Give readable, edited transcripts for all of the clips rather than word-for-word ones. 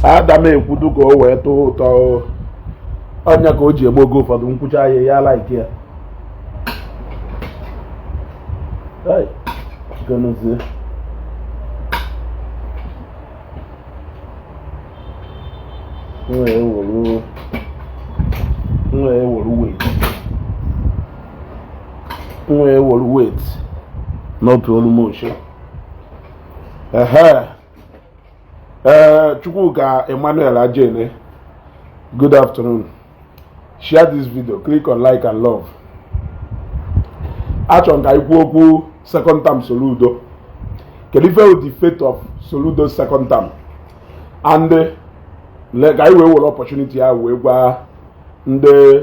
Ada m ekwudu ka o wee tọọ ụtọ ọnya ka o ji eme oge ụfọdụ nkwucha ya ya like ya. Nwa ewuru weight n'otu olu m ochie. Ehe, ee, Chukwuka Emmanuel Ajene, good afternoon. Share this video, click on like and love. Achọrọ m ka anyị kwuo okwu second term Soludo. Kedu ife the fate of Soludo second term? And ka anyị wee were opportunity ya wee gwa ndị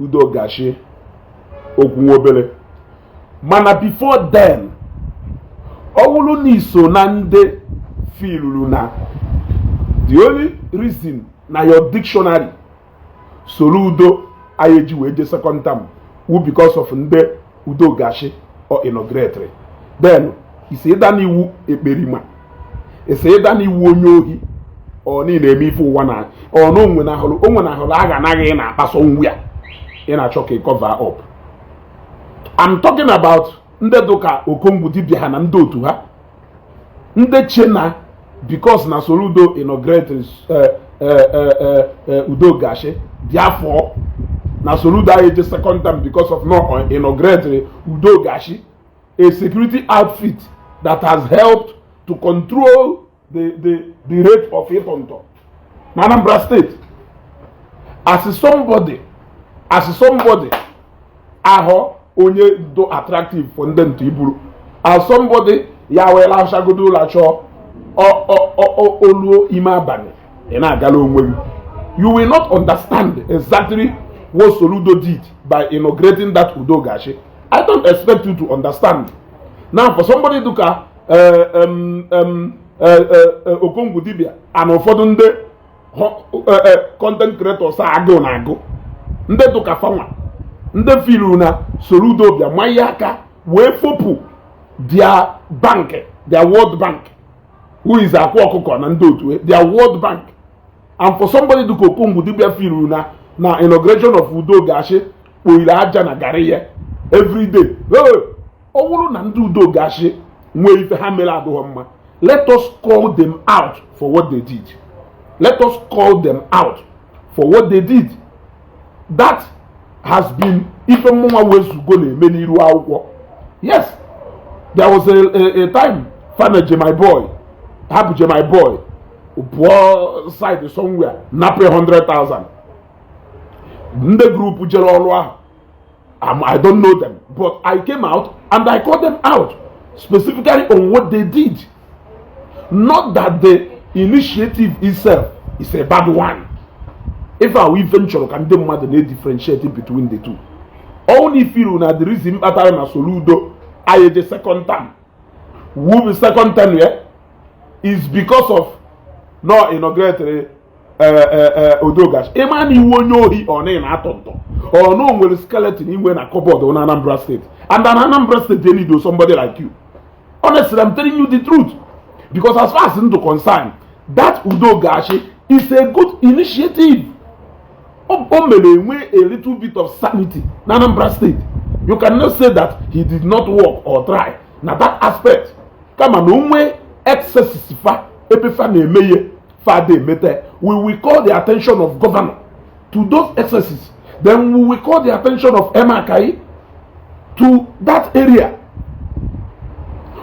Udo Ga-Achị okwu nwa obere. Mana before then, ọ bụrụ na iso na ndị feeluru na the only reason na your dictionary Soludo anyị eji wee je second term wu because of ndị Udo Ga-Achị or inauguratory, then isi ịda n'iwu ekperima, isi ịda n'iwu onye ohi, ọ niile eme ife ụwa na ọ na onwe na ahụrụ onwe na ahụrụ agha anaghị na-akpaso nwu ya ị na-achọ ka ị cover up. I'm talking about ndị dụka Okongwu dibịa ha na ndị otu ha, ndị che na because na Soludo inaugurate Udo Ga-Achị, therefore na Soludo anyị eje second term because of no inaugurate Udo Ga-Achị, a security outfit that has helped to control the rate of ịtọntọ na Anambra State. As somebody ahọ onye do attractive for ndị ntụ iburu, as somebody ya wee lachagodo ụlọ chọọ oluo ime abalị ị na-agala onwe gị, you will not understand exactly what Soludo did by inaugurating that Udo Ga-Achị. I don't expect you to understand. Now, for somebody dịka Okongwu dibia and ụfọdụ ndị content creators agụụ na agụ, ndị dụka fanwa, ndị filu na Soludo bịa manye aka wee fopụ their bank, their World Bank, who is Akwa Ọkụkọ na ndị otu their World Bank, and for somebody dịka Okongwu dibia filu na inauguration of Udo Ga-Achị kpoire aja na garị ya every day, ọ bụrụ na ndị Udo Ga-Achị nwee ife ha mere adịghị mma, let us call them out for what they did. Let us call them out for what they did. That has been ife mmụnwa wezugo na-eme n'iru akwụkwọ. Yes, there was a time fana my boy hapụ je my boy pụọ side somewhere napụ 100,000. Ndị group jere ọrụ ahụ, I don't know them, but I came out and I called them out specifically on what they did. Not that the initiative itself is a bad one. If our even chọrọ ka ndị mmadụ na-differentiate between the two, only feel na the reason kpatara na Soludo ayeje second term will be second term, yeah, is because of no inauguratory Udo Ga-Achị. Ịma na iwu onye ohi ọ na na-atọ ntọ ọ na o nwere skeleton inwe na cupboard na Anambra State, and na Anambra State they need somebody like you. Honestly, I'm telling you the truth, because as far as ndụ concern, that Udo Ga-Achị is a good initiative. O mere enwe a little bit of sanity na Anambra State. You cannot say that he did not work or try na that aspect. Kama na onwe excesses fa ebe fa na-eme ihe fa dey emete, we will call the attention of governor to those excesses. Then we will call the attention of Emeakayi to that area.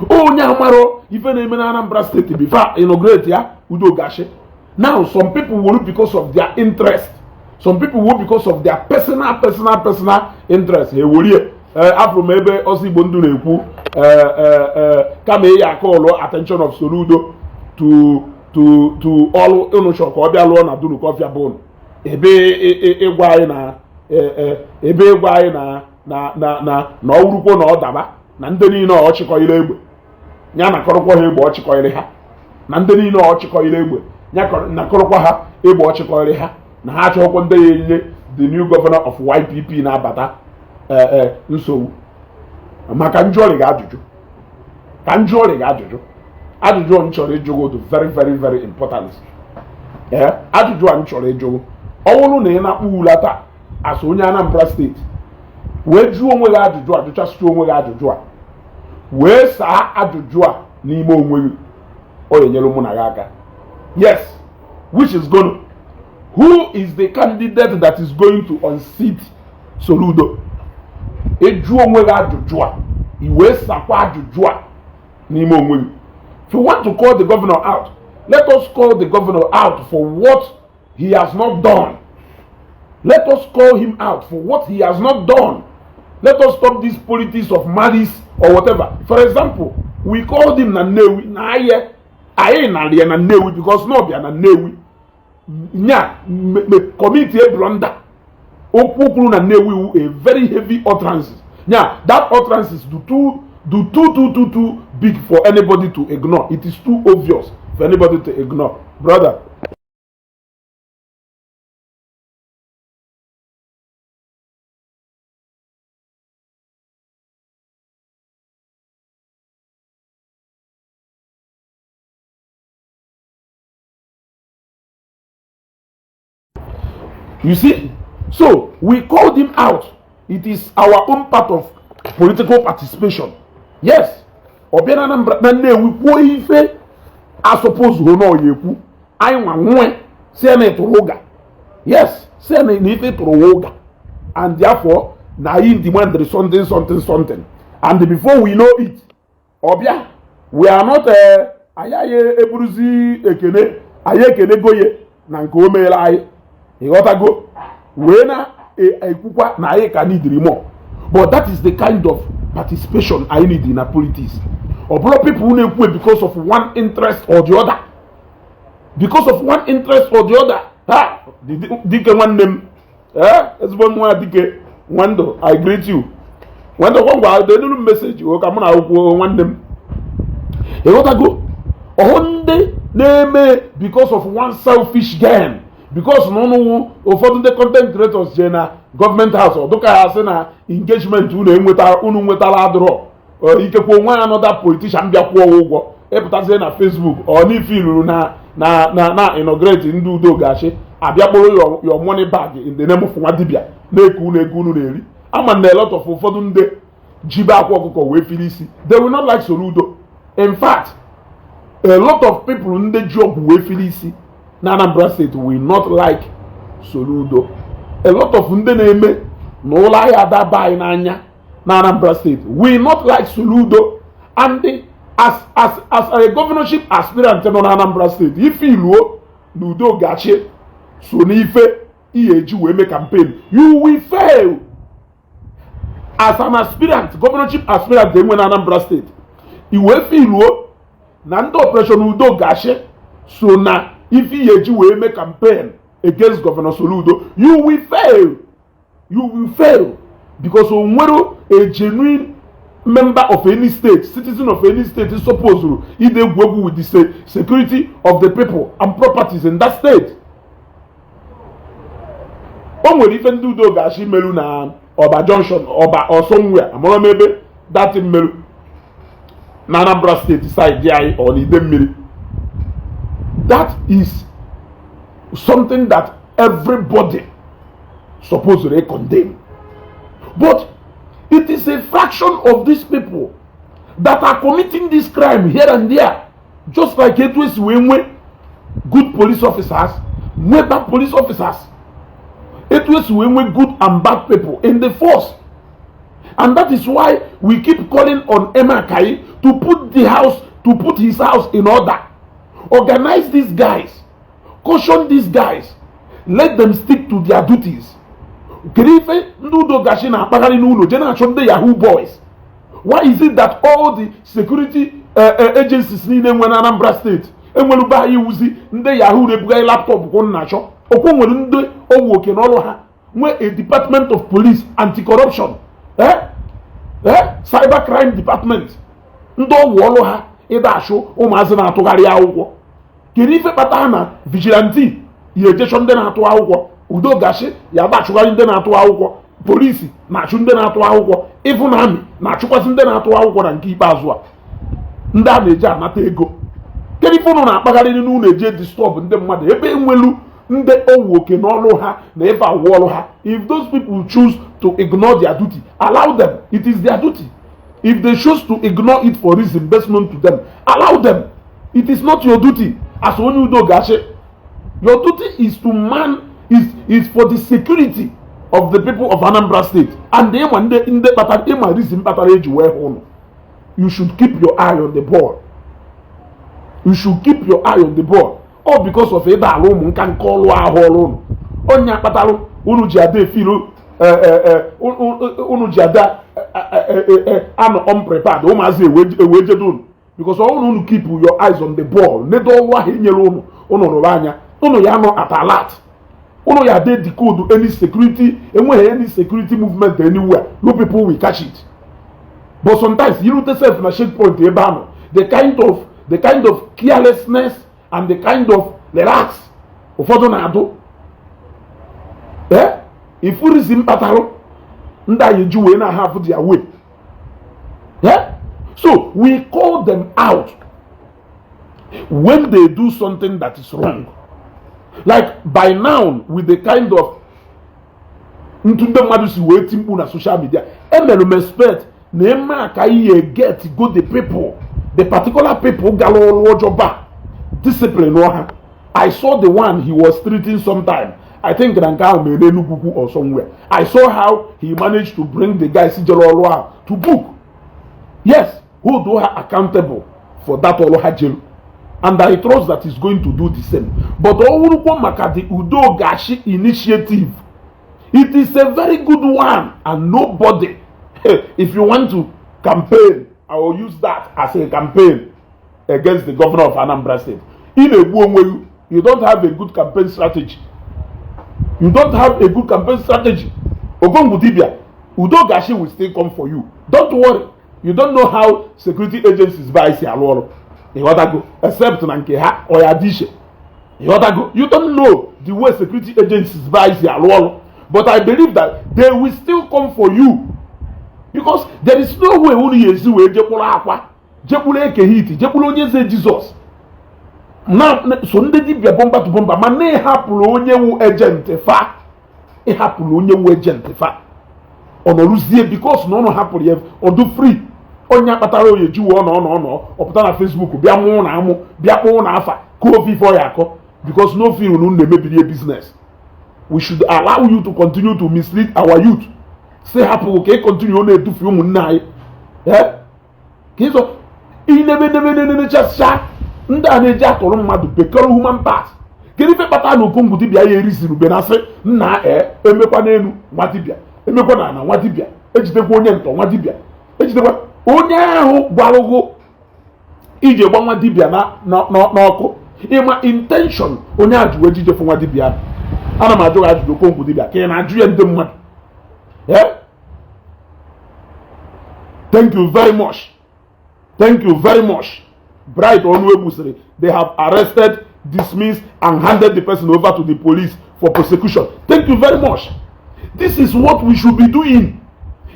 Onye amaro ife na-eme na Anambra State before inaugurate ya Udo Ga-Achị. Now, some people will, because of their interest, some people will, because of their personal interest, ha ewerie. Afụrụ m ebe ọsọ Igbo ndụ na-ekwu kama ị ya call attention of Soludo to ọlụ unu chọrọ ka ọ bịa lụọ na Dunukọfịa bụ unu, ebe ịgwa anyị na ebe ịgwa anyị na ọ wurukwo na ọ daba na ndị niile ọ chịkọire egbe ya nakọrọkwa ha egbe ọ chịkọire ha, na ndị niile ọ chịkọire egbe ya nakọrọkwa ha egbe ọ chịkọire ha, na ha achọghịkwa ndị ya enye the new governor of YPP na-abata nsogbu. Maka njụọrị gị ajụjụ, ka njụọrị gị ajụjụ, ajụjụ m chọrọ ịjụ gị very, very, very important. Ee, ajụjụ a m chọrọ ịjụ, ọ bụrụ na ị na-akpụ ula taa as onye Anambra Steeti, wee jụọ onwe gị ajụjụ a, jụchasịcha onwe gị ajụjụ a, wee saa ajụjụ a n'ime onwe gị, ọ ga-enyere mụ na gị aka. Yes, which is gonna, who is the candidate that is going to unseat Soludo? Ịjụ onwe gị ajụjụ a, i wee sakwa ajụjụ a n'ime onwe gị. If you want to call the governor out, let us call the governor out for what he has not done. Let us call him out for what he has not done. Let us stop this politics of malice or whatever. For example, we called him na Nnewi na aye anyị nara ya na Nnewi because na ọbịa na Nnewi nya commit a blunder. Okwu kwuru na Nnewi wu a very heavy utterance. Nya that utterance is do too too too too big for anybody to ignore. It is too obvious for anybody to ignore, brother. You see, so we called him out. It is our own part of political participation. Yes, ọ bịa na Anambra na Nnewi kwuo ife asọpụzụ na ọ ya ekwu, anyị nwa nwe si na ịtụrụ ụga. Yes, si na ife tụrụ ụga, and therefore na anyị demand something, something, something, and before we know it, ọbịa, we are not anyị anyị eburuzi ekene, anyị ekenego ye na nke o meela anyị, ịghọtago, wee na-ekwukwa na anyị ka need more. But that is the kind of participation anyị need na politics. Ọ bụrụ people na-ekwu because of one interest or the other, because of one interest or the other. Ha dike nwanne m, ee, ezigbo nwa dike nwandụ, I greet you, nwandụ. Gwa denuru m message o ka mụ na akwụkwọ nwanne m, ịghọtago. Ọhụ ndị na-eme because of one selfish gain, because na ụnụ ụfọdụ ndị content creators jee na government house, ọdụka ya sị na engagement unu enweta, unu nwetara adịrọ ikekwe onwe ya. Another politician bịa kwụọ ụgwọ, ịpụtazie na Facebook ọ n'ife iluru na inaugurate ndị udo ga-achị, abịa kpụrụ your money bag in the name of nwa dibịa na-eku unu ego unu na-eri. Ama na a lot of ụfọdụ ndị jibe akwa ọkụkọ wee fili isi, they will not like Soludo. In fact, a lot of people ndị ji ọgwụ wee fili isi na Anambra State will not like Soludo. A lot of ndị na-eme na ụlọ ahịa adaba anyị n'anya na Anambra State will not like Soludo. And as a governorship aspirant nọ na Anambra State, ife iluo na udo gachi so n'ife ihe eji wee mee campaign, you will fail as an aspirant, governorship aspirant enwe na Anambra State. Iwee filuo na ndị operation udo gachi so na ife ihe eji wee mee campaign against Governor Soludo, you will fail. You will fail because o nwere a genuine member of any state, citizen of any state is supposed to ide egwu egwu with the security of the people and properties in that state. O nwere ife ndị udo ga-achị melu na Ọba Junction, Ọba ọsọnwia, amụrụ m ebe dati mmerụ na Anambra Steeti side anyị, ọ na ide mmiri. That is something that everybody supposed to condemn, but it is a fraction of these people that are committing this crime here and there, just like etu esi wee nwee good police officers, nwee bad police officers, etu esi wee nwee good and bad people in the force. And that is why we keep calling on Emeakayi to put the house to put his house in order. Organize these guys, caution these guys, let them stick to their duties. Kedu ife ndị udo gachi na-akpagharị n'ụlọ jee na-achọ ndị yahoo boys? Why is it that all the security agencies niile nwe na Anambra Steeti enwere anyị iwuzi ndị yahoo na-ebugharị laptop kwụ na-achọ okwu? Nwere ndị owu oke n'ọrụ ha nwee a department of police anti-corruption, cyber crime department, ndị ọwụ ọrụ ha ịda achụ ụmụazị na-atụgharị akwụkwọ. Kedu ife kpatara na vigilante ya ejechọ ndị na-atụ akwụkwọ, udo gachi ya gbachụgharị ndị na-atụ akwụkwọ, polisi na-achụ ndị na-atụ akwụkwọ, ịfụ na amị na-achụkwasị ndị na-atụ akwụkwọ? Na nke ikpeazụ a, ndị a na-eji anata ego. Kedu ife unu na-akpagharị n'ụlọ eje disturb ndị mmadụ ebe enwelu ndị owu oke n'ọrụ ha na ebe awụ ọrụ ha? If those people choose to ignore their duty, allow them. It is their duty. If they choose to ignore it for reason best known to them, allow them. It is not your duty as onye Udo Ga-Achị. Your duty is to man is for the security of the people of Anambra State, and ịma ndị kpatara, ịma reason kpatara eji wee hụ ụnụ. You should keep your eye on the ball. You should keep your eye on the ball, all because of ịda ala ụmụ nka nke ọlụ ahụ ọrụ ụnụ onye akpatalụ unu ji ada efilu, unu ji ada anọ unprepared. Ụmụazị ewee jedo unu because ọ unu keep your eyes on the ball, nedo ọrụ ahụ enyere unu, unu rụrụ anya, unu ya nọ at alert, unu ya dey decode any security, enweghị any security movement anywhere, you people will catch it. But sometimes irute sef na checkpoint ebe ahụ, the kind of carelessness and the kind of relax ụfọdụ na-adụ, ifurisi mkpatalụ ndị anyị ji wee na-ahapụ their way. Yeah? So we call them out when they do something that is wrong. Like by now, with the kind of ntu ndị mmadụ si wee ti mkpu na social media, emere m expect na eme a ka ihe get go the people, the particular people gara ọrụ ọjọọ ba discipline ha. I saw the one he was treating sometime, I think na nke ahụ mere n'Enugwu Ukwu or somewhere. I saw how he managed to bring the guys jere ọrụ ahụ to book. Yes, hold ha accountable for that ọrụ ha jere, and I trust that he's going to do the same. But ọ wụrụkwa maka the Udo Ga-Achị initiative, it is a very good one, and nobody, if you want to campaign, I will use that as a campaign against the governor of Anambra State. Ị na-egbu onwe gị. You don't have a good campaign strategy. You don't have a good campaign strategy. Okongwu Dibia, Udo Ga-Achị will still come for you. Don't worry. You don't know how security agencies by si arụ ọrụ, ịghọtago? Except na nke ha ọ ya dị iche, ịghọtago? You don't know the way security agencies by si arụ ọrụ, but I believe that they will still come for you, because there is no way unu ya esi wee jekpụrụ akwa, jekpụrụ Eke Hit, jekpụrụ Onye Eze Jizọs na so ndị dibịa bomba to bomba, ma na ịhapụrụ onye wu agent fa, ịhapụrụ onye wu agent fa, ọ nọrụzie because na ụnụ hapụrụ ya ọdụ free. Onye akpatara oye ji wee ọ nọ ọpụta na Facebook bịa mụọ na amụ, bịa kpọọ na afa ka ofe ife ọ ya akọ, because no feel na unu na-emebiri ya business. We should allow you to continue to mislead our youth? Si hapụ ka ị continue na-edufe ụmụnne anyị ka ịzọ inebenebenenechasịa ndị a na-eji atụrụ mmadụ bekọrọ human parts. Kedu ife kpatara na Okongwu Dibịa ya eriziri ube na sị nna e emekwa n'elu nwa dibịa, emekwa na ana nwa dibịa, ejidekwa onye ntọ nwa dibịa, ejidekwa onye ahụ gwarụgụ iji gba nwa dibịa n'ọkụ? Ịma intention onye a ji wee jijefu nwa dibịa ahụ? Ana m ajụ gị ajụjụ, Okongwu Dibịa, ka ị na-ajụ ya ndị mmadụ. Eh? Thank you very much. Thank you very much. Bright Onuegbu sịrị they have arrested, dismissed and handed the person over to the police for prosecution. Thank you very much. This is what we should be doing.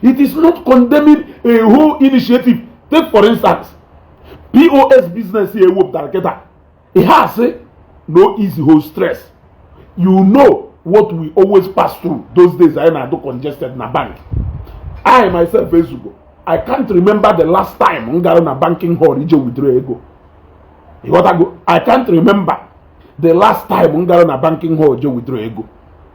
It is not condemning a whole initiative. Take, for instance, POS business here ewepụtara kịta. It has no easy whole stress. You know what we always pass through those days, anyị na-adụ congested na bank. I myself, ezugo, I can't remember the last time m gara na banking hall ije withdraw ego, ịghọtago? I can't remember the last time m gara na banking hall je withdraw ego.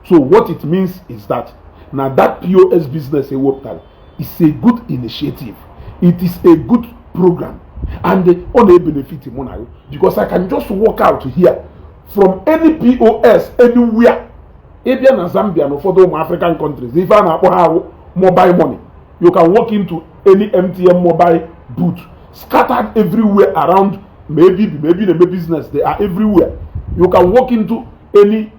So what it means is that na that POS business ewepụtara is a good initiative. It is a good program, and ọ na-ebenefit mụ na ya, because I can just walk out here from any POS anywhere. Ịbịa na Zambia na ụfọdụ ụmụ African countries, ife a na-akpọ ha ahụ mobile money. You can walk into any MTN mobile booth scattered everywhere around, maybe na-eme business, they are everywhere. You can walk into any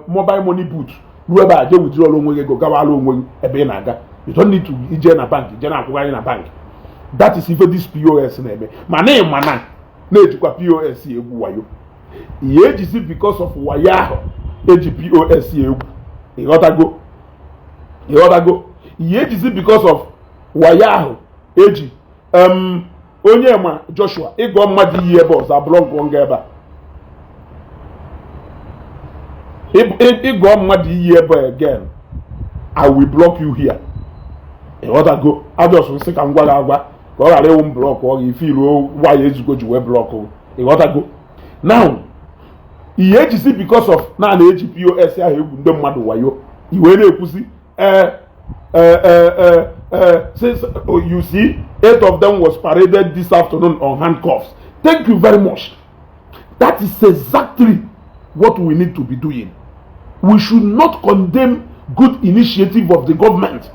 mobile money booth ruo ebe a jee withdraw onwe gị ego, gawala onwe gị ebe ị na-aga. You don't need to ije na bank ije na-akwụgharị na bank. That is ife this POS na-eme. Mana ị ma na na-ejikwa POS egwu wayo ihe ejizi because of wayo ahụ eji POS egwu, ịghọtago? Ịghọtago? Ihe ejizi because of wayo ahụ eji Onye ma Joshua, ịgọ mmadụ iyi ebe ọzọ, ablock nga ebe a. Ịgọ mmadụ iyi ebe again, I will block you here. Ịghọtago? Ajọs nsị ka m gwa gị agwa ka ọ ghara ịwụ m block ọ gị ife iruo waya ezugo ji wee block. Ịghọtago? Now, ihe ejisi because of na na-eji POS ahụ egwu ndị mmadụ wayo, i wee na-ekwusi ee ee ee, since, oh, you see, eight of them was paraded this afternoon on handcuffs. Thank you very much. That is exactly what we need to be doing. We should not condemn good initiative of the government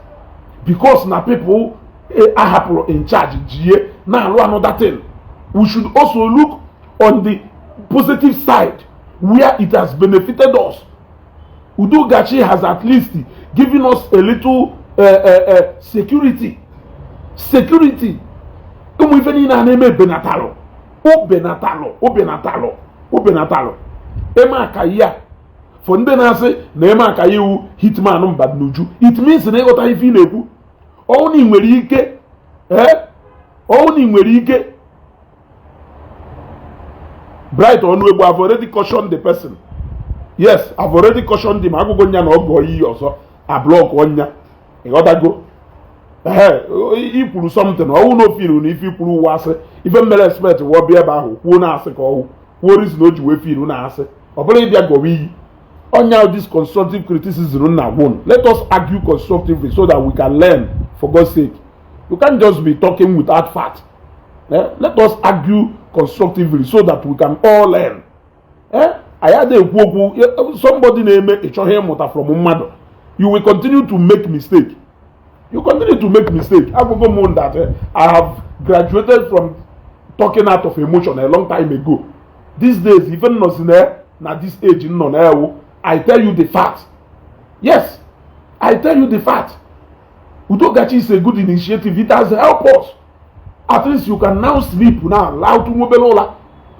because na people ahapụrụ in charge jie na-alụ another thing. We should also look on the positive side where it has benefited us. Udogachi has at least given us a little security. Security, ụmụ ife niile a na-eme benatalụ, o benatalụ, o benatalụ, o benatalụ. Eme aka ya for ndị na-asị na eme aka ya iwu hitman Mbadinuju, it means na ịghọta ife ị na-ekwu. Ọnwụ na ị nwere ike, ee, ọnwụ na ị nwere ike. Bright Onuegbu, I've already cautioned the person. Yes, I've already cautioned him. Agụgụ nya na ọ gụọ iyi ọzọ, ablock ọnya. Ịghọtago? Ee, ikwuru something, ọwụ na ofiru na ife ikwuru ụwa asị. Ife mmere expect wụọ bịa ebe ahụ kwuo na asị ka ọwụ kwuo reason o ji wee firu na asị. Ọ bụrụ ịbịa gọwa iyi ọnya. This constructive criticism na agwụ, let us argue constructively so that we can learn. For God's sake, you can't just be talking without fact, eh? Let us argue constructively so that we can all learn, eh? Anyị adịghị ekwu okwu somebody na-eme ịchọghị ịmụta from mmadụ. You will continue to make mistake. You continue to make mistake. Agụgụ m that I have graduated from talking out of emotion a long time ago. These days, even nọsi na this age nọ na ewu, I tell you the fact. Yes, I tell you the fact. Udogachi is a good initiative. It has helped us. At least you can now sleep now loud nwobere ụla.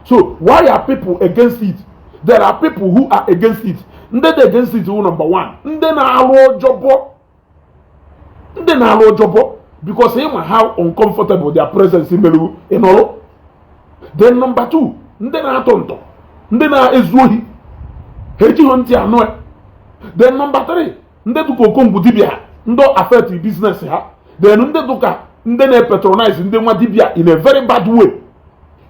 So why are people against it? There are people who are against it. Ndị dị against it wụ, number one, ndị na-arụ ọjọbọ, ndị na-arụ ọjọbọ, because ịma how uncomfortable their presence merụ ịnọrụ. Then number two, ndị na-atụ ntọ, ndị na-ezu ohi, ha ejighị ntị anụ ya. Then number three, ndị dụka okongwu dibịa, ndị affect business ha. Then ndị dụka ndị na-patronize ndị nwa dibịa in a very bad way,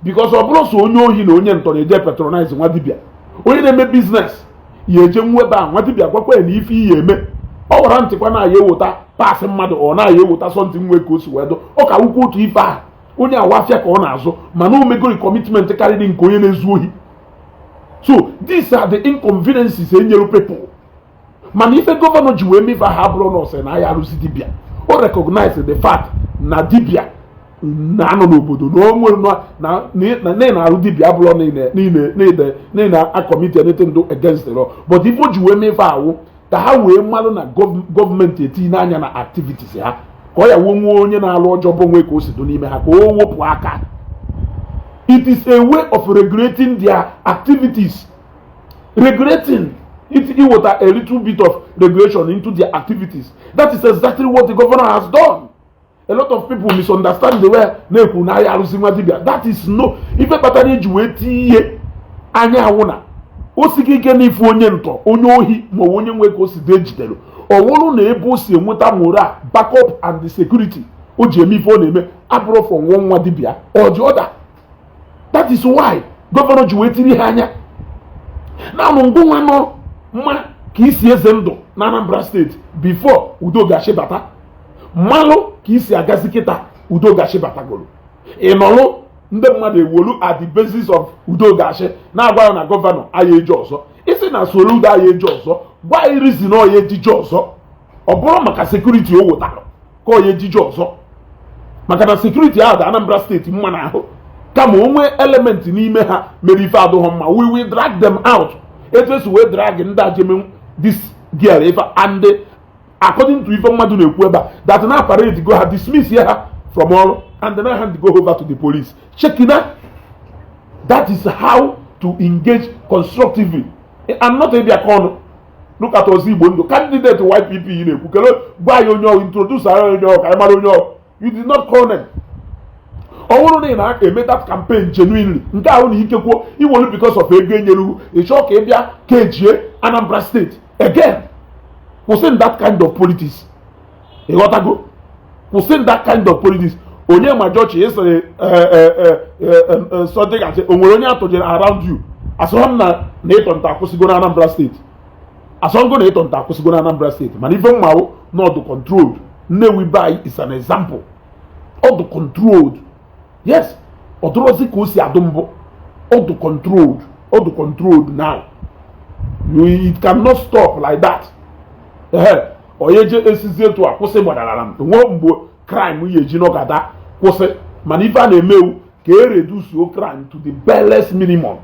because ọ bụrụ so onye ohi na onye ntọ na-eje patronize nwa dibịa, onye na-eme business ya eje nwa ebe a, nwa dibịa gwakwa ya na ife iyi eme ọ gwara ntịkwa na ya ewota paasị mmadụ, ọ na-aya ewota something nwe ka o si wee dụ ọ ka wukwu otu ife ahụ. Onye awa afịa ka ọ na-azụ, mana o megori commitment karịrị nke onye na-ezu ohi. So these are the inconveniences enyere people. Mana ife governor ji wee mefe ahụ abụrụ na ọsị na ya arụzi dibịa. O recognize the fact na dibịa na-anọ n'obodo na o nwere na na na-arụ dibịa abụrụ na na-acommit anything do against the law. But ife o ji wee mefe awụ ka ha wee mmalụ na gọọmenti etinye anya na activities ha, ka ọ ya wuo nwee onye na-alụ ọjọọ bụ nwe ka o si do n'ime ha, ka o wepụ aka. It is a way of regulating their activities, regulating it, iweta a little bit of regulation into their activities. That is exactly what the governor has done. A lot of people misunderstand the way na-ekwu na ahịa arụsị nwa dibịa. That is no ife kpatara iji wee tinye ihe anya awụ na o sighị ike n'ife onye ntọ, onye ohi, ma ọ bụ onye nwe ka o si dị ejidere. Ọ wụrụ na ebe o si enweta moral backup and the security o ji eme ife ọ na-eme abụrụ for nwa nwa dibịa or the other. That is why governor ji wee tiri ha anya naanụ ngụnwa nọ mma ka isi eze ndụ na Anambra Steeti before udo ga-achịbata, mmalụ ka isi agazi kịta udo ga-achịbatagoro. Ị nọlụ ndị mmadụ ewolu at the basis of udo ga-achị na-agwa ya na governor aya eji ọzọ isi na Soludo aya eji ọzọ. Gwa anyị reason ọya ejije ọzọ. Ọ bụrụ maka security o wetara ka ọya ejije ọzọ, maka na security ahụ dị Anambra Steeti mma n'ahụ, kama o nwee element n'ime ha mere ife adụghọ mma, we will drag them out etu esi wee drag ndị ajeme this girl ife. And according to ife mmadụ na-ekwu ebe a, that na parade go ha, dismiss ha from ọrụ and then hand go over to the police. Chekina, that is how to engage constructively and not ịbịa ka ọnụ. Look at Ozi Igbo Ndụ, candidate YPP ị na-ekwu kele. Gwa anyị onye ọrụ, introduce anyị onye ọrụ ka anyị mara onye ọrụ. You did not call them. Ọ bụrụ na ị na-eme that campaign genuinely, nke ahụ na ikekwuo iwelu because of ego enyere, ị chọọ ka ị bịa ka ejie Anambra State again, kwụsị that kind of politics. Ịghọtago? Kwụsị that kind of politics. Onye ma jọchi ịsịrị sọdịgasị o nwere onye atụjere around you. Asọrọ m na ịtọ nta akwụsịgo na Anambra State. Asọngo na ịtọ nta akwụsịgo na Anambra State, mana ife mmawo n'ọdụ controlled. Nnewi be anyị is an example. Ọdụ controlled, yes. Ọ dụrọzi ka o si adụ mbụ. Ọdụ controlled, ọdụ controlled now. It cannot stop like that. Ehe, onye je esizi etu a kwụsị gbadara m nwe mgbe crime ya eji nọgada kwụsị, mana ife a na-emewu ka e reduce crime to the barest minimum.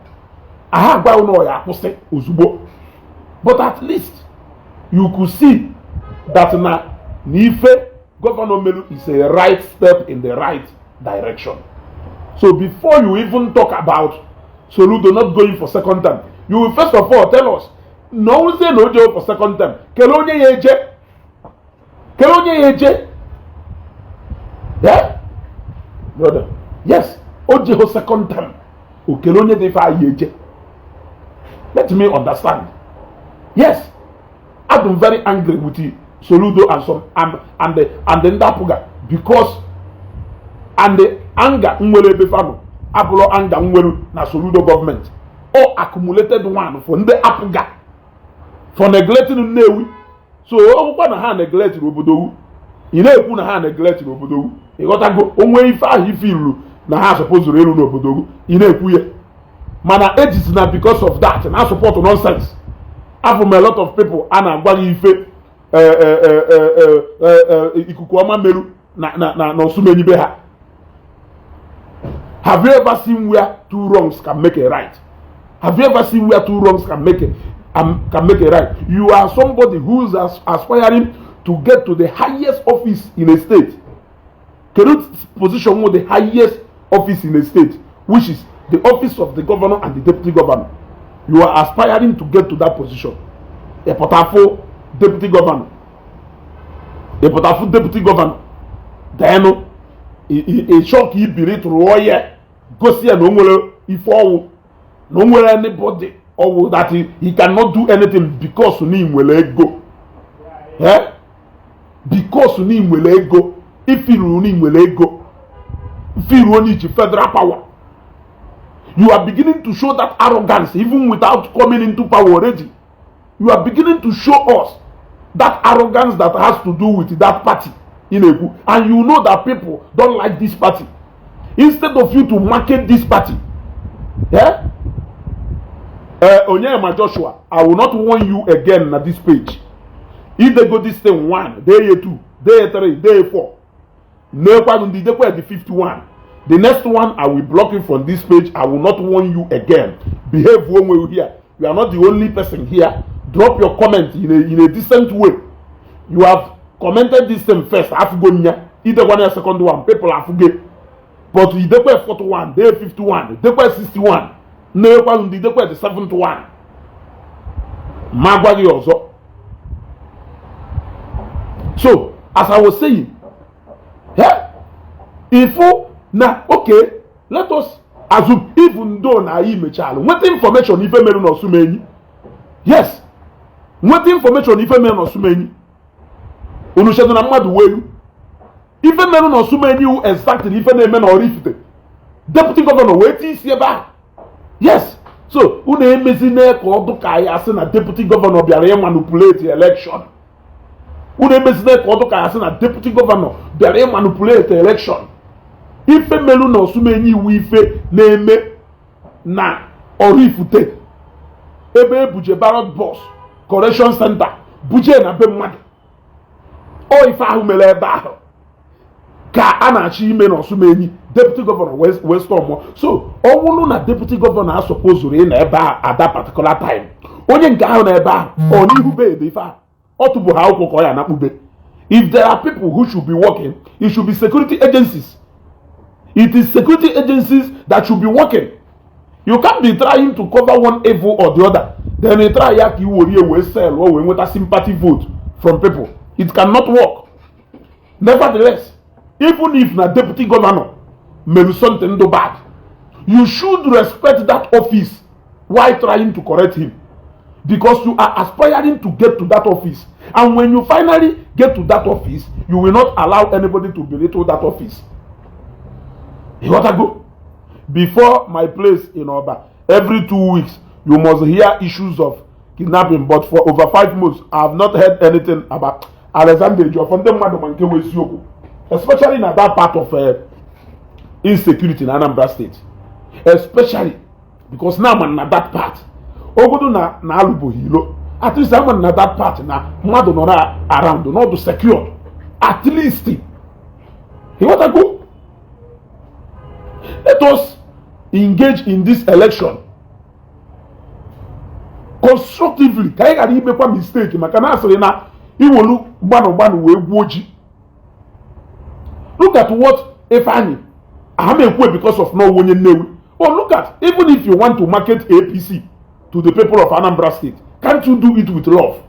Aha agwa na ya akwụsị ozugbo, but at least you could see that na ife governor melu is a right step in the right direction. So before you even talk about Soludo not going for second term, you will first of all tell us na ọnwụzie na o jee for second term, kele onye ya eje, kele onye ya eje. Yeah, brother, yes, o jeho second term, o kele onye dị ife anyị eje. Let me understand. Yes, I'm very angry with the Soludo and some and the ndị APGA, because and the anger nwere ebe fanụ abụrụ anger nwere na Soludo government or accumulated one for ndị APGA for neglecting Nnewi. So ọ bụkwa na ha neglect obodo wu, ị na-ekwu na ha neglect obodo wu. Ịghọtago? Onwe ife ahụ ife ilu na ha supposed elu n'obodo wu, ị na-ekwu ya, mana ejizi na because of that na support nonsense. Afụ m a lot of people a na-agwa gị ife ikuku ọma meru na Osumenyi be ha. Have you ever seen where two wrongs can make a right? Have you ever seen where two wrongs can make a right? You are somebody who is aspiring to get to the highest office in a state. Kedu position with the highest office in a state, which is the office of the governor and the deputy governor? You are aspiring to get to that position. Ịpụtafụ deputy governor, ịpụtafụ deputy governor, then ị chọọ ka ibiri tụrụ ya gosi ya na o nwere ife ọwụ, na o nwere anybody ọwụ, that he cannot do anything because na ị nwere ego. Eh? Because na ị nwere ego, ifiru na ị nwere ego, ifiru onye iji federal power, you are beginning to show that arrogance even without coming into power already. You are beginning to show us that arrogance that has to do with that party ị na-ekwu, and you know that people don't like this party. Instead of you to market this party, yeah? Onyema Joshua, I will not warn you again na this page. Idego this thing one day, two day, three day, four, nekwa ndị idekwa the fifth one. The next one, I will block you from this page. I will not warn you again. Behave onwe you here. You are not the only person here. Drop your comment in a decent way. You have commented this thing first, afugo nya. Idekwa na second one, people afuge, but idekwa fourth one day, fifth one, idekwa 61, nekwa ndị idekwa the seventh one, ma gwa gị ọzọ. So as I was saying, yeah, ifu na okay, let us assume, even though na anyị mechalụ nweta information ife mere n'Osumenyi, yes, nweta information ife mere n'Osumenyi, unu chedo na mmadụ welu ife mere n'Osumenyi wu exactly ife na-eme na Oraifite. Deputy governor wee tie isi ebe ahụ. Yes, so unu emezina ka ọ dụ ka anyị asị na deputy governor bịara ịmanipulate election. Unu emezina ka ọ dụ ka anyị asị na deputy governor bịara ịmanipulate election. Ife melu na Osumenyi iwu ife na-eme na Oraifite, ebe ebuje ballot box correction center buje na be mmadụ, ọ ife ahụ mere ebe ahụ ka a na-achọ ime na Osumenyi. Deputy governor wee storm. So ọ bụrụ na deputy governor asọpozuru ị na ebe ahụ at that particular time, onye nke ahụ na ebe ahụ ọ n'ihu be ede ife ahụ ọ tụbụ ha akwụkwọ ka ọ ya anakpube. If there are people who should be working, it should be security agencies. It is security agencies that should be working. You can't be trying to cover one evil or the other, then you try ya ka iworie wee sell or wee nweta sympathy vote from people. It cannot work. Nevertheless, even if na deputy governor mere something do bad, you should respect that office while trying to correct him, because you are aspiring to get to that office, and when you finally get to that office, you will not allow anybody to belittle that office. You got to go before my place in Oba. Every 2 weeks you must hear issues of kidnapping, but for over 5 months I have not heard anything about Alexander Ejiofor. Ndị mmadụ ma nke wụ eziokwu, especially na that part of insecurity na Anambra State, especially because now man na that part ogodo na alụbụghị ilo. At least ama na that part na mmadụ nọ na around n'ọdụ secured at least. Ịghọtago? Let us engage in this election constructively ka anyị ghara imekwa mistake, maka na asịrị na iwolu gbanụ gbanụ wee gwuo ji. Look at what Ifeanyi Ahamekwe, because of no onye Nnewi. But look at, even if you want to market APC to the people of Anambra State, can't you do it with love?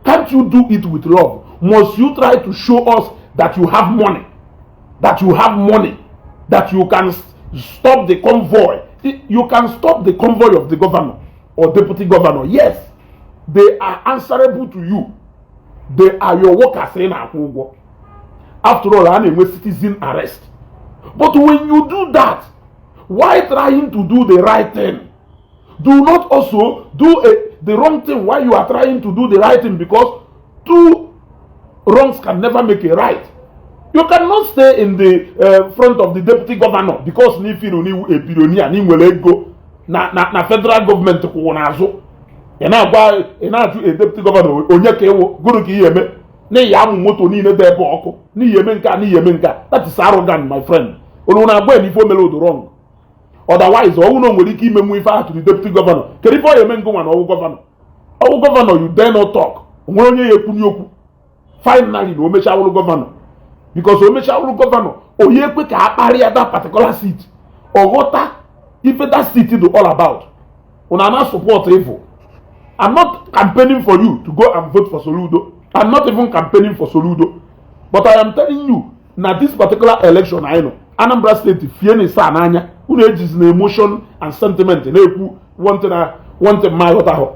Can't you do it with love? Must you try to show us that you have money, that you have money, that you can stop the convoy? You can stop the convoy of the governor or deputy governor. Yes, they are answerable to you. They are your workers. Ị na-akwụ ụgwọ. After all, a na-enwe citizen arrest. But when you do that, why trying to do the right thing, do not also do the wrong thing while you are trying to do the right thing, because two wrongs can never make a right. You cannot stay in the front of the deputy governor because na ifiru n'iwu a billionaire na nwere ego na federal government kwụrụ n'azụ. Ị na-agwa, ị na-ajụ a deputy governor onye ka ịwụ gụrụ ka ihe eme n'ihi amụ moto niile dị ebe ọkụ n'ihi eme nke a, n'ihi eme nke a. That is arrogant, my friend. Unu na-agwa ya na ife o mere odo wrong. Otherwise, ọnwụ na o nwere ike imenwu ife ahụ to the deputy governor, kedu ife ọ ya eme ngụnwa na ọwụ governor? Ọwụ governor, you dare not talk. Onwere onye ya ekwunye okwu. Finally, na o mechaa wụrụ governor, because o mechaa wụrụ governor, onye ekwe ka a kparịa that particular seat. Ọ ghọta ife that seat dị all about. Una na support evil. I'm not campaigning for you to go and vote for Soludo. I'm not even campaigning for Soludo, but I am telling you na this particular election anyị nọ, Anambra State, fie na ịsa n'anya. Unu ejizi na emotion and sentiment na-ekwu one thing na one thing ma aghọtaghọ.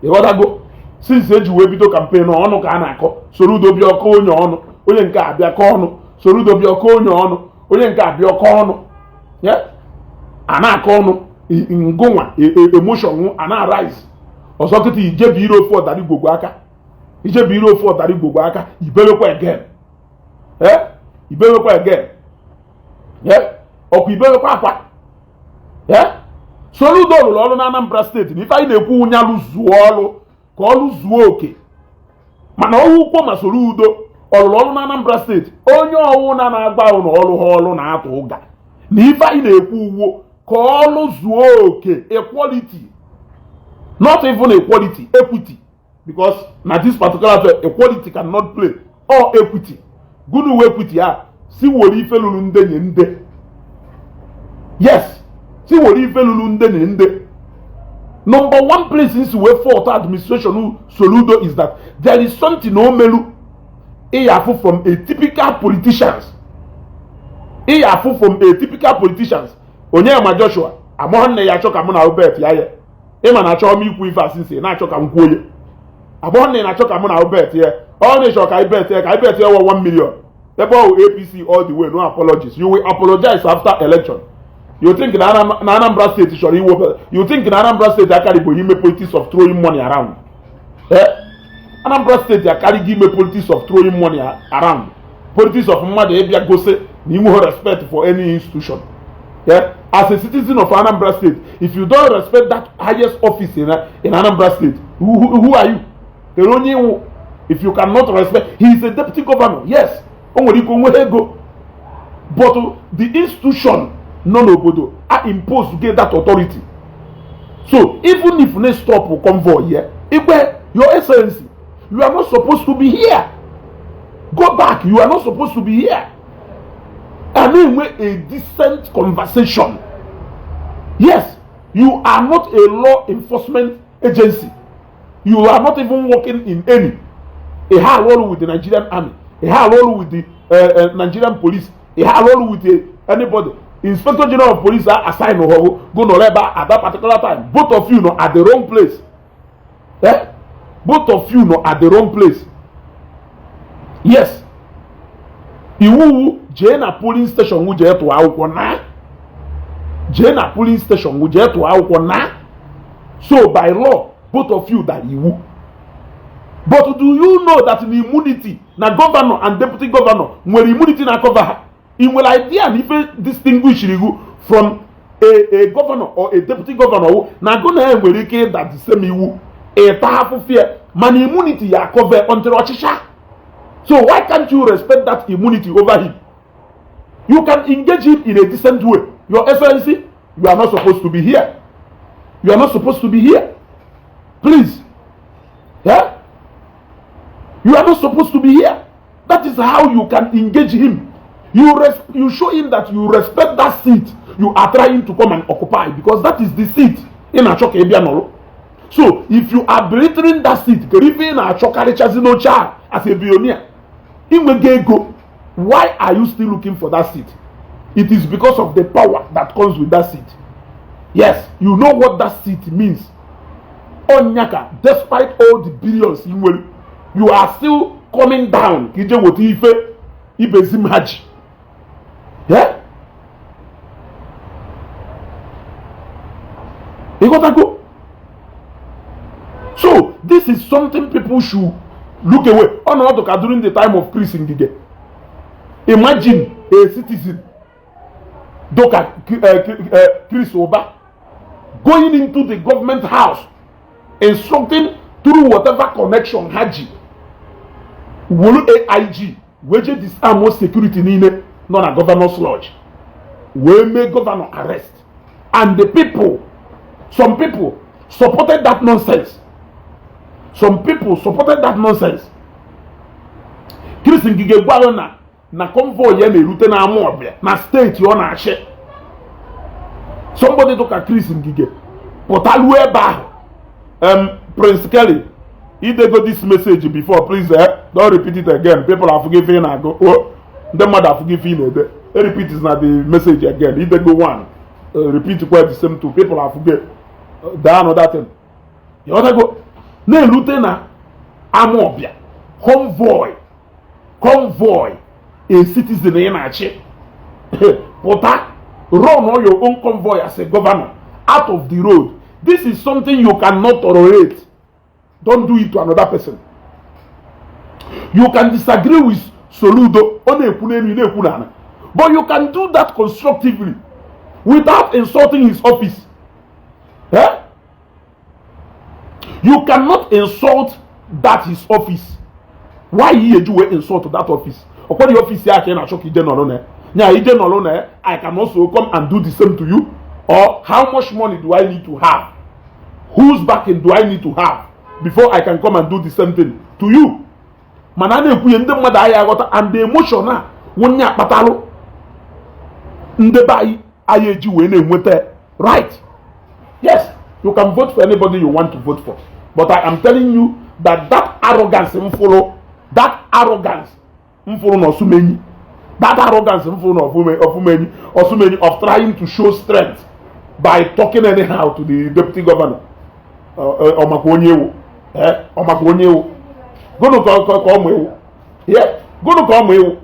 Ịghọtago? Since eji wee bido campaign, ọnụ ka a na-akọ. Soludo bịa ọkọ onye ọnụ, onye nke abịa kọ ọnụ. Soludo bịa ọkọ onye ọnụ, onye nke abịa ọkọ ọnụ. A na-akọ ọnụ ngụnwa, emotion a na-arise. Ọzọ kịta, ijebi ire ofu ọdara igwogwo aka, ijebi ire ofu ọdara igwogwo aka, ibewekwa again, ee, ibewekwa again, ee, ọkwa ibewekwa akwa. Ee, Soludo rụrụ ọrụ na Anambra State na ife anyị na-ekwu, nya lụzuo ọrụ ka ọ lụzuo oke. Mana ọwụ ukwo ma Soludo ọ rụrụ ọrụ na Anambra State, onye ọwụ na na-agba ụlọ ọrụ ha ọrụ na-atụ ụga na ife anyị na-ekwu uwo ka ọrụ zuo oke, equality, not even equality, equity, because na this particular affair equality cannot play or equity gụnụ equity a si were ife lụrụ nde nye nde. Yes, si were ife lụrụ nde nye nde. Number one place nsi wee fault administration Soludo is that there is something o melu ịyafụ from a typical politicians, ịyafụ from a typical politicians. Onyema Joshua amụọ nne ya achọ ka mụ na Albert ya ya ịma na achọ m ikwu ife asịsị na-achọ ka m kwuo ya. Agbọghọ nne na-achọ ka mụ na Albert ya ọ na-achọ ka I bet ya, ka I bet ya 1 million ebe ọ APC all the way. No apologies. You will apologize after election. You think na Anambra State chọrọ iwe? You think na Anambra State akarịbụ ime politics of throwing money around? Eh, Anambra State akarịghị ime politics of throwing money around, politics of mmadụ ịbịa gosi na inweghị respect for any institution. Yeah? As a citizen of Anambra State, if you don't respect that highest office in Anambra State, who are you? Kedu onye iwu if you cannot respect? He is a deputy governor. Yes, o nwere ike onwe ego, but the institution nọ n'obodo a impose get that authority. So even if they stop convoy here, Igwe, Your Excellency, you are not supposed to be here. Go back. You are not supposed to be here. A na-enwe a decent conversation. Yes, you are not a law enforcement agency. You are not even working in any. Ị ha arụ ọrụ with the Nigerian Army, ị ha arụ ọrụ with the Nigerian police, ị ha arụ ọrụ with anybody. Inspector General of Police assign hụ go nọrọ ebe a at that particular time. Both of you nọ at the wrong place, eh? Both of you nọ at the wrong place. Yes, iwu jee na polling station wụ jee tụọ akwụkwọ na jee na polling station wụ jee tụọ akwụkwọ na. So by law, both of you dara iwu. But do you know that na immunity na governor and deputy governor nwere immunity na cover ha? Ị nwere idea na ife distinguish iwu from a governor or a deputy governor wụ na gụ na ya nwere ike ịda the same iwu, ịta afụfụ ya, mana immunity ya cover until ọchịcha? So why can't you respect that immunity over him? You can engage him in a decent way. "Your Excellency, you are not supposed to be here. You are not supposed to be here, please. Yeah, you are not supposed to be here." That is how you can engage him. You show him that you respect that seat you are trying to come and occupy, because that is the seat ị na-achọ ka ị bịa nọrọ. So if you are belittling that seat, kedu ife ị na-achọ karịchazi n'oche a? As a billionaire, inwego ego, why are you still looking for that seat? It is because of the power that comes with that seat. Yes, you know what that seat means. Onyaka, despite all the billions ị nwere, you are still coming down ka ije weta ife ibezim ha ji. Yeah? Ịghọtago? So this is something people should look away. Ọnọdụ ka during the time of Chris Ngige. Imagine a citizen dịka Chris Uba going into the government house, instructing through whatever connection ha ji wolu AIG wee jee disarm security niile nọ na governor's lodge, wee mee governor arrest. And the people, some people supported that nonsense. Some people supported that nonsense. Chris Ngige gwara na convoy ya na-erute na Amawbia na steeti ọ na-achị. Somebody dụka Chris Ngige pụtaluo ebe ahụ. Prince Kelly, idego this message before. Please, don't repeat it again. People are forgiving na-agụ. Oh, ndị mmadụ afụgo ife ị na-ede. Repeat is na the message again. Idego one, repeat kwa the same two. People are forget. Daa another thing. Ịghọtago? Na-erute na Amawbia, convoy a citizen ị na-achị pụta, run all your own convoy as a governor out of the road. This is something you cannot tolerate. Don't do it to another person. You can disagree with Soludo, ọ na-ekwu n'elu, ị na-ekwu n'ala, but you can do that constructively without insulting his office, eh? You cannot insult that his office. Why ihe eji wee insult that office? Ọkwado office ya ka ị na-achọ ka ije nọrọ na ya ije nọrọ na ya. I can also come and do the same to you. Or how much money do I need to have? Whose backing do I need to have before I can come and do the same thing to you? Mana a na-ekwunye ndị mmadụ anyị aghọta, and the emotion a wụnye akpatalụ ndị be anyị anyị eji wee na-enweta right. Yes, you can vote for anybody you want to vote for, but I am telling you that that arrogance m fụrụ, that arrogance m fụrụ n'Osumenyi, that arrogance m fụrụ n'Ofumenyi, Osumenyi, of trying to show strength by talking anyhow to the deputy governor, ọmakwa onye ewu, ọmakwa onye ewu gụnụ ka ọmụ ewu, gụnụ ka ọmụ ewu.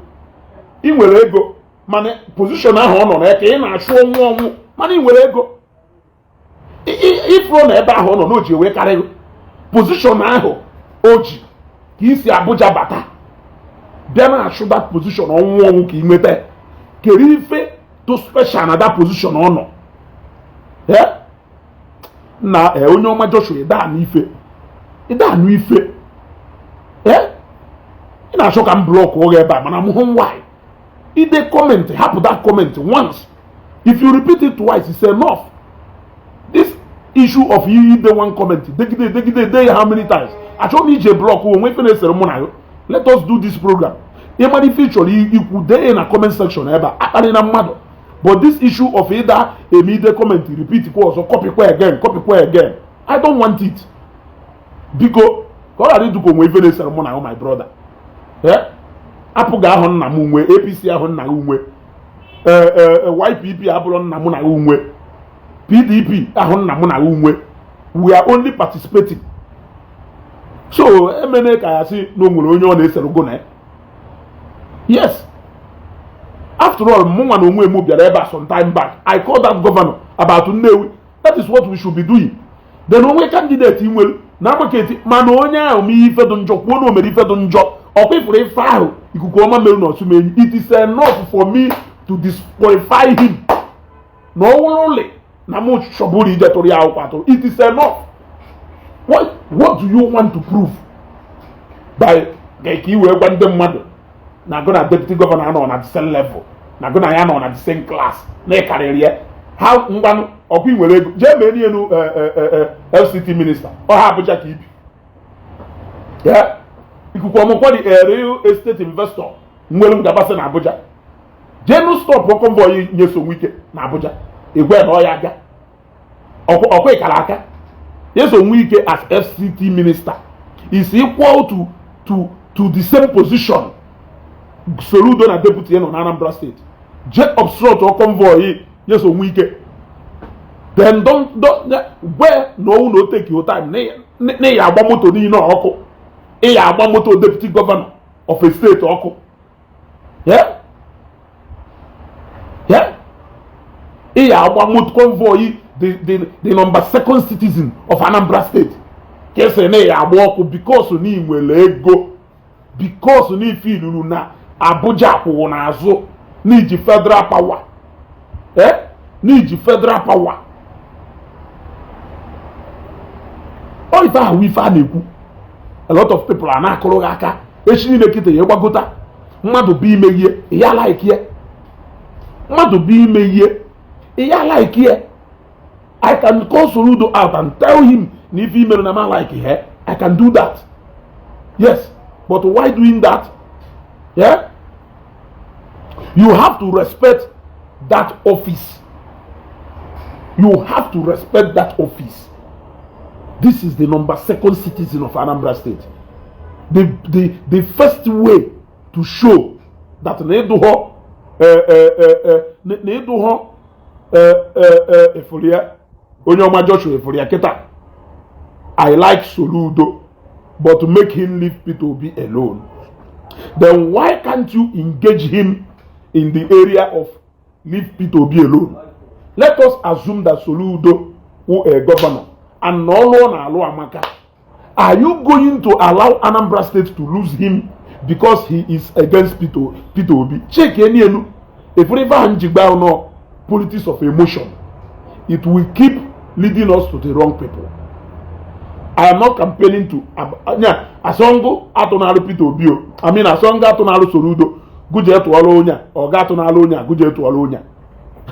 Ị nwere ego, mana position ahụ ọ nọ na ya ka ị na-achụ ọnwụ ọnwụ, mana ị nwere ego. Ifuru na ebe ahụ ọ nọ na o ji wee karịrị position ahụ o ji ka isi Abuja bata bịa na-achụ that position ọnwụ ọnwụ ka ị nweta. Kere ife to special na that position ọ nọ na onye ọma Joshua, ịda anụ ife, ịda anụ ife. Ị na-achọ ka m block oge ebe a, mana m hụ nwaanyị ide comment, hapụ that comment once. If you repeat it twice, it's enough. This issue of ide one comment, degide degide de ya how many times? Achọghị m ije block onwe ife na-esere mụ na ya. Let us do this program. Ịmara ife ị chọrọ ikwu, dee na comment section ebe a, akparị na mmadụ. But this issue of ịda eme ide comment, repeat kwa ọzọ, copy kwa again, copy kwa again, I don't want it. Biko, ka ọ ghara ịdụka onwe ife na-esere mụ na ya. My brother, apụga ahụ nna m nwe, APC ahụ nna m nwe. YPP abụrụ nna mụ na unwe, PDP ahụ nna mụ na unwe. We are only participating. So emene ka ya sị na o nwere onye ọ na-eserogo na ya. Yes, after all, mụ nwa na onwe m bịara ebe a some time back. I called that governor about Nnewi. That is what we should be doing. Then onwe candidate ị nwere na market, mana onye ahụ ma ife dị njọ, kwuo na o mere ife dị njọ. Ọkwa ifuru ife ahụ ikuku ọma mere na Osumenyi, it is enough for me to disqualify him. Na ọ wụrụ ụlọ na mụ chọburu ije tụrụ ya akwụkwọ atụrụ, it is enough. What do you want to prove by ka ị wee gwa ndị mmadụ na gụ na deputy governor nọ na the same level, na gụ na ya nọ na the same class, na ịkarịrị ya ha? Ngwanụ, ọkwa ị nwere ego, jee mee n'elu FCT minister ọha Abuja ka ibi ya. Ikuku ọmụkwọ dị, a real estate investor nwere ngabasị na Abuja. Jee nụ stop convoy Nyesom Wike na Abuja, egwe na ọya aga. Ọkwa ịkara aka Nyesom Wike as FCT minister is equal to the same position Soludo na deputy nọ na Anambra State. Jee obstruct convoy Nyesom Wike, then don gwe na owu na o take your time na ya agba moto niile ọkụ, ị ya agba moto deputy governor of a state ọkụ. Yeah, ị ya agba moto convoy the number second citizen of Anambra State ka esi na ya agba ọkụ because na ị nwere ego, because na ife iluru na Abuja kwụrụ n'azụ, n'iji federal power, eh, n'iji federal power. Ọ ife ahụ ife a na-ekwu, a lot of people a na-akụrụ gị aka echi niile. Kịta ya gbagota mmadụ bụ ime ihe ya like ya, mmadụ bụ ime ihe ya like ya. I can call Soludo out and tell him na ife imere na ma like here. I can do that, yes, but why doing that? Yeah, you have to respect that office. You have to respect that office. This is the number second citizen of Anambra State. The first way to show that na ịdụghọ na ịdụghọ efuria onye ọma Joshua efuria kịta. I like Soludo, but make him leave Peter Obi alone. Then why can't you engage him in the area of leave Peter Obi alone? Let us assume that Soludo who a governor and n'ọlụ ọ na-alụ amaka. Are you going to allow Anambra State to lose him because he is against Peter Obi? Check eni enu efere ife ahụ njigba nọ. Politics of emotion, it will keep leading us to the wrong people. I am not campaigning to nya asọngụ atụnalụ Peter Obi o. I mean, asọngụ atụnalụ Soludo, gụjee tụọrọ onye a, ọ ga-atụnalụ onye a, gụjee tụọrọ onye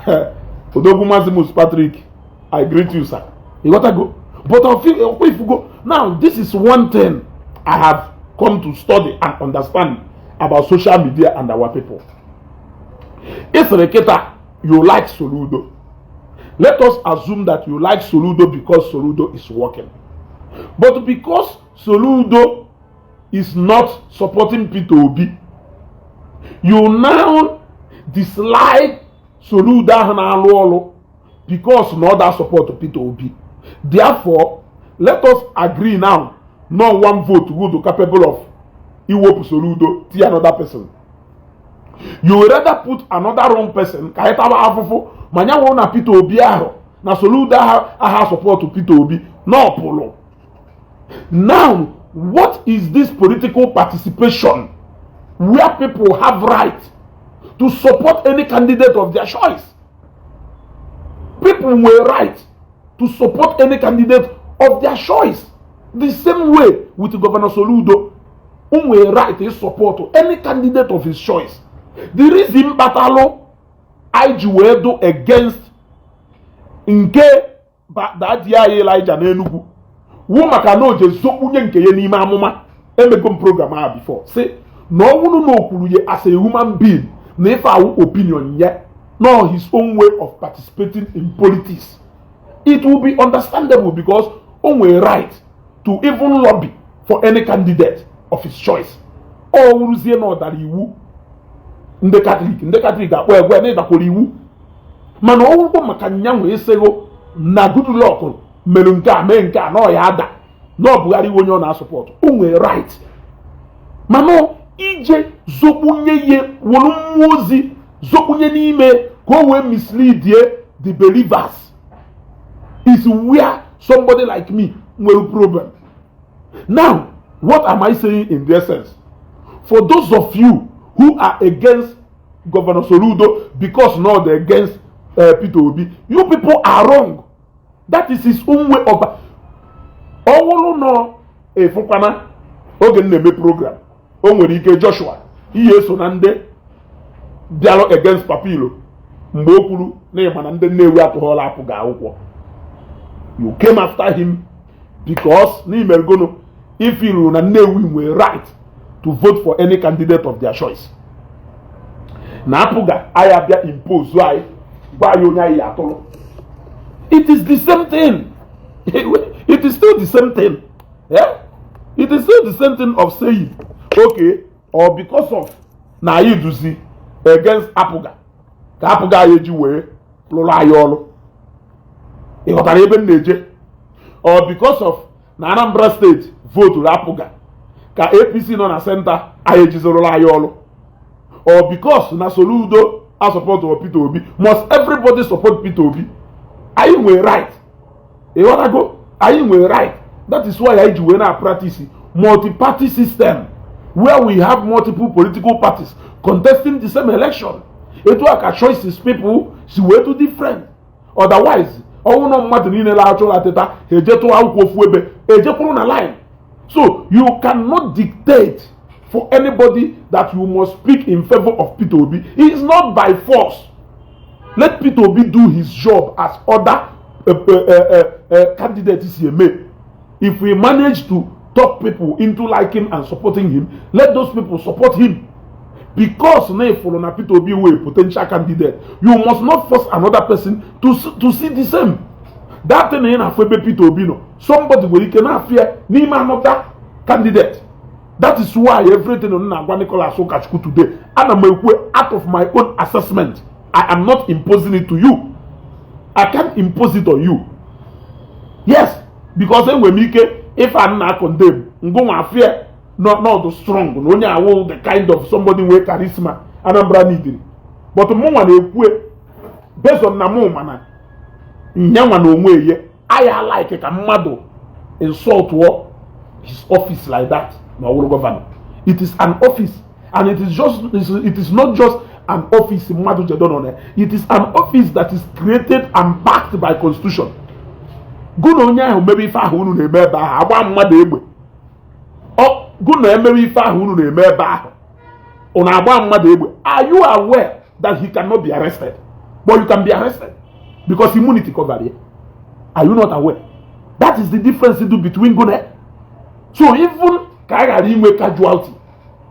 a. Odogwu Maximus Patrick, I greet you, sir. Ịghọtago? But ọkwa ifugo, now this is one thing I have come to study and understand about social media and our people. Ịsịrị kịta you like Soludo. Let us assume that you like Soludo because Soludo is working, but because Soludo is not supporting Peter Obi, you now dislike Soludo ahụ na-alụ ọrụ because na ọ da support Peter Obi. Therefore, let us agree now, no one vote would capable of iwepụ Soludo tie another person. You would rather put another wrong person ka anyị taba afụfụ ma ya nwụrụ na Peter Obi ahụ na Soludo aha aha support Peter Obi na ọpụlụ. Now, what is this political participation where people have right to support any candidate of their choice? People were right to support any candidate of their choice. The same way with Governor Soludo, o nwere right to support any candidate of his choice. The reason kpatalụ anyị ji wee do against nke dadi anyị Elijah n'Enugu wu maka na o je zokpunye nke ya n'ime amụma. Emego m program ahụ before, si na ọ bụrụ na o kwuru ya as a human being na ife awụ opinion ya, no, his own way of participating in politics, it will be understandable because o nwere right to even lobby for any candidate of his choice. Ọ wụrụzie na ọ dara iwu. Ndị Katọlik, ndị Katọlik akpọ egwe na ịdakwara iwu, mana ọgwụgwọ maka nyanwa ịsịghụ na Goodluck mere nke a, mee nke a, na ọ ya ada na ọ Buhari onye ọ na-asupport, o nwere right. Mana ije zokpunye ihe were mmụọ ozi zokpunye n'ime ka o wee misleadie the believers is where somebody like me nwere problem. Now, what am I saying in the essence? For those of you who are against Governor Soludo because not against Peter Obi, you people are wrong. That is his own way of ọwụrụ nọ efukwana. Oge m na-eme program, o nwere ike Joshua ihe eso na ndị bịalụ against Papilo mgbe o kwuru na ịma na ndị Nnewi atụghọla apụ ga akwụkwọ. You came after him because n'imergono ifilu na Nnewi nwere right to vote for any candidate of their choice, na apụga anyị abịa impose anyị, gwa anyị onye anyị atụrụ. It is the same thing. It is still the same thing, yeah? It is still the same thing of saying, okay, or because of na anyị duzi against apụga ka apụga anyị eji wee lụrụ anyị ọrụ. Ị ghọtara ebe m na-eje? Or because of na Anambra Steeti voturu apụga ka APC nọ na center anyị ejizorụrụ anyị ọrụ, or because na Soludo asupport Peter Obi, must everybody support Peter Obi? Anyị nwere right. Ịghọtago? Anyị nwere right. That is why anyị ji wee na practice multi-party system, where we have multiple political parties contesting the same election. Etu a ka choices people si wee do different. Otherwise, ọnwụ nọ mmadụ niile na-achụ ụra teta, ha eje tụọ akwụkwọ ofu ebe, ejekwuru na line. So you cannot dictate for anybody that you must speak in favor of Peter Obi. It is not by force. Let Peter Obi do his job as other candidates si eme. If we manage to talk people into liking and supporting him, let those people support him. Because na ifuru na Peter Obi wee potential candidate, you must not force another person to see the same. That thing ị na-afụ ebe Peter Obi nọ, somebody nwere ike na-afịa n'ime another candidate. That is why everything m na-agwa Nicholas Ukachukwu today, ana m ekwu out of my own assessment. I am not imposing it to you. I can't impose it on you. Yes, because enwere m ike ife a na condemn ngụnwa afịa not strong na onye awụ the kind of somebody nwee charisma Anambra needed, but mụnwa na-ekwu based on na mụ mana nyanwa na onwe ye aya like ka mmadụ insult his office like that na ọwụrụ governor. It is an office, and it is not just an office mmadụ jedo nọ na. It is an office that is created and backed by constitution. Gụ na onye ahụ mebe ife ahụ unu na-eme ebe ahụ, agba mmadụ egbe. Ọ gụ na emebe ife ahụ unu na-eme ebe ahụ, unu agba mmadụ egbe. Are you aware that he cannot be arrested, but you can be arrested because immunity cover ya? Are you not aware? That is the difference do between gụ na. So even ka a ghara inwe casualty,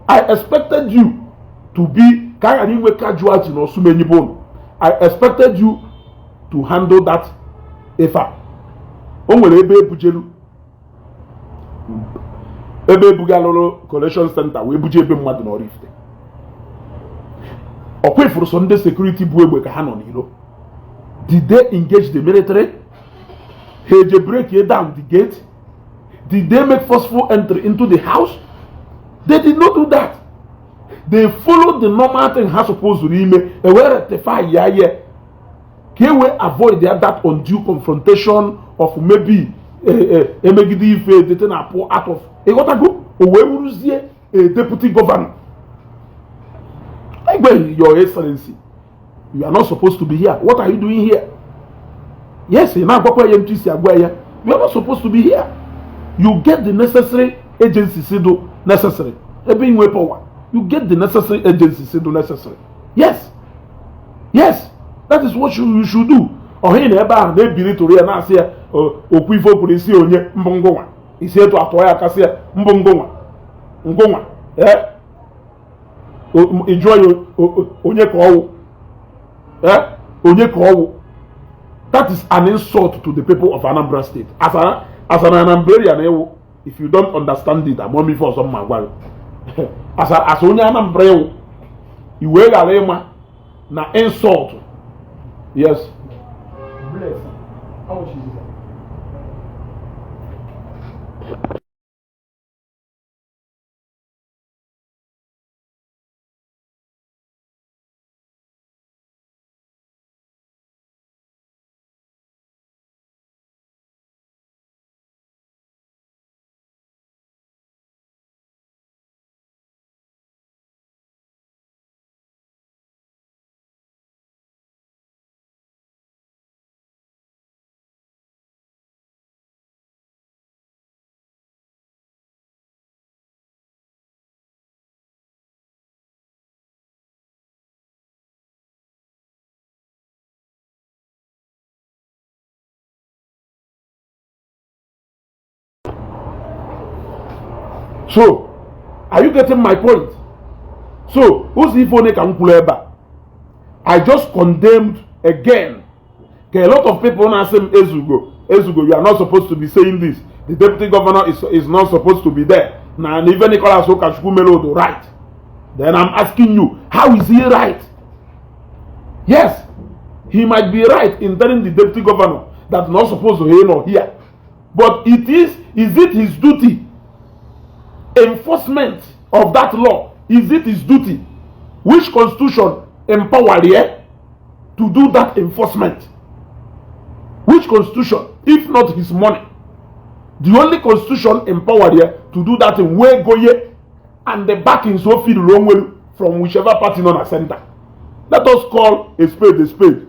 I expected you to be, ka a ghara inwe casualty na Osumenyi bone, I expected you to handle that. Ife a o nwere ebe ebujelu, ebe ebugalụrụ collation center wee buje ebe mmadụ n'Oraifite. Ọkwa ifuru so ndị security bụ egbe ka ha nọ n'ilo. Did they engage the military? Ha eje break down the gate? Did they make forceful entry into the house? They did not do that. They followed the normal thing ha supposed ime, ewee rectify ya ye ka e wee avoid that undue confrontation of maybe emegide ife the thing apụ out of. Ịghọtago? O wee wuruzie a deputy governor. Igwe, Your Excellency, you are not supposed to be here. What are you doing here? Yes, ị na-agwakwa ya ntụ isi agwa ya, you are not supposed to be here. You get the necessary agencies do necessary. Ebe inwe power, you get the necessary agencies do necessary. Yes, that is what you should do. Ọhịa na ebe ahụ na-ebili tụrụ ya na-asị ya okwu ife okwuru isi onye mbụ ngụnwa isi etu atụọ ya akasị ya mbụ ngụnwa ngụnwa ee ị jụọ ya onye ka ọwụ ee onye ka ọwụ. That is an insult to the people of Anambra State. As an Anambrarian ewu, if you don't understand it, amam ife ọzọ mma gwa gị. As onye Anambra ewu, I wee ghara ịma na insult. Yes. Bless. How much is it? So are you getting my point? So ụzọ ife one ka m kwuru ebe a, I just condemned again ka a lot of people na-asị m, "Ezugo, Ezugo, you are not supposed to be saying this. The deputy governor is not supposed to be there." Na even Nicholas Ukachukwu mere odo right. Then I'm asking you, how is he right? Yes, he might be right in telling the deputy governor that not supposed to hear nor here, but it is it his duty? Enforcement of that law, is it his duty? Which constitution empower here to do that enforcement? Which constitution, if not his money? The only constitution empowered here to do that in wey go here and the backing so feel onwelu from whichever party nọ na center. Let us call a spade a spade,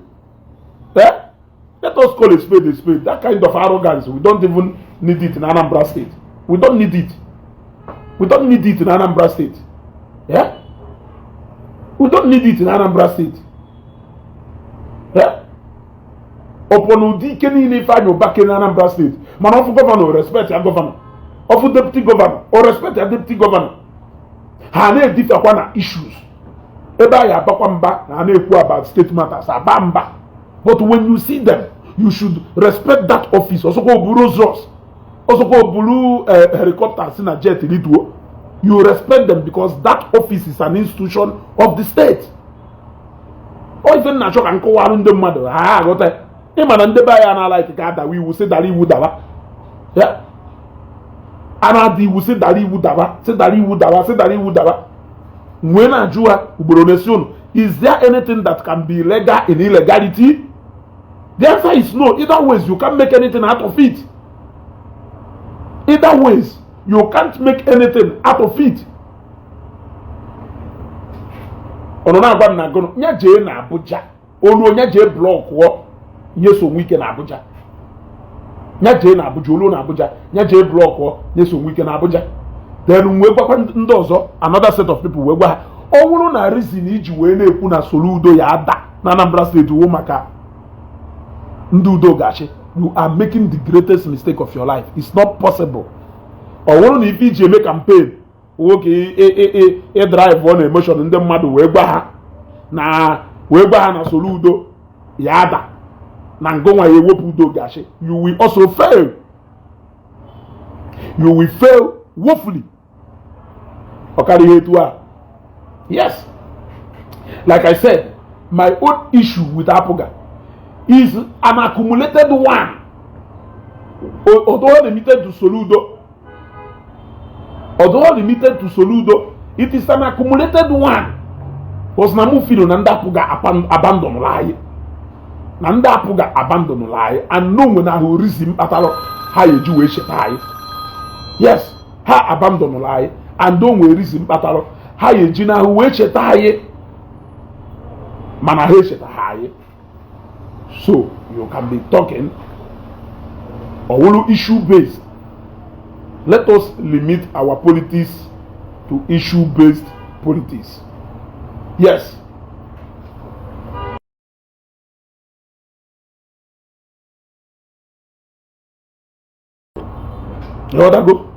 eh? Let us call a spade a spade. That kind of arrogance, we don't even need it in Anambra State. We don't need it. We don't need it in Anambra State. Yeah, we don't need it in Anambra State. Yeah, ọpọ na ụdị ike niile Ifeanyị Ụba ke na Anambra State, mana ọfụ governor, respect ya governor, ọfụ deputy governor, o respect ya deputy governor. Ha na-edifekwa na issues ebe a ya abakwa mba na a na-ekwu about state matters, aba mba. But when you see them, you should respect that office. Ọsọkwa oburu Rolls Royce, ọsọkwa oburu helicopter si na jet rituo, you respect them because that office is an institution of the state. Ọ ife m na-achọ ka nkọwarụ ndị mmadụ ha aghọta. Ịma na ndị be anyị ana like ka adawa iwu, si dara iwu dawa ya. A na-ada iwu, si dara iwu dawa, si dara iwu dawa, si dara iwu dawa. Wee na-ajụ ha ugboro na-esi unu, is there anything that can be legal in illegality? The answer is no. Either ways, you can't make anything out of it. Either ways, you can't make anything out of it. Ọnụ na-agwa m na gụnụ nya jee na Abuja, olu onye jee blockụọ Nyesom Wike na Abuja. Nya jee na Abuja, olu na Abuja, nya jee blockụọ Nyesom Wike na Abuja. Then wee gwakwa ndị ọzọ, another set of people, wee gwa ha, ọ bụrụ na reason iji wee na-ekwu na Soludo ya ada na Anambra State wo maka ndị udo ga-achị, you are making the greatest mistake of your life. It's not possible. Ọ bụrụ na ife iji eme campaign nwoke ị drive on emotion ndị mmadụ, wee gwa ha na Soludo ya ada na ngụnwa ya ewepụ udo ga-achị, you will also fail. You will fail woefully. Ọ karịa ihe etu a. Yes, like I said, my own issue with APGA is an accumulated one. Although limited to Soludo, although limited to Soludo, it is an accumulated one, because na mụ feel na ndị APGA abandon anyị, na ndị APGA abandon anyị, and no nwe na ahụ reason kpatara ha eji wee cheta anyị. Yes, ha abandon anyị and o nwere reason kpatara ha eji n'ahụ wee cheta anyị, mana ha echeta ha anyị. So you can be talking ọwụrụ issue based. Let us limit our politics to issue based politics. Yes. Ịghọtago?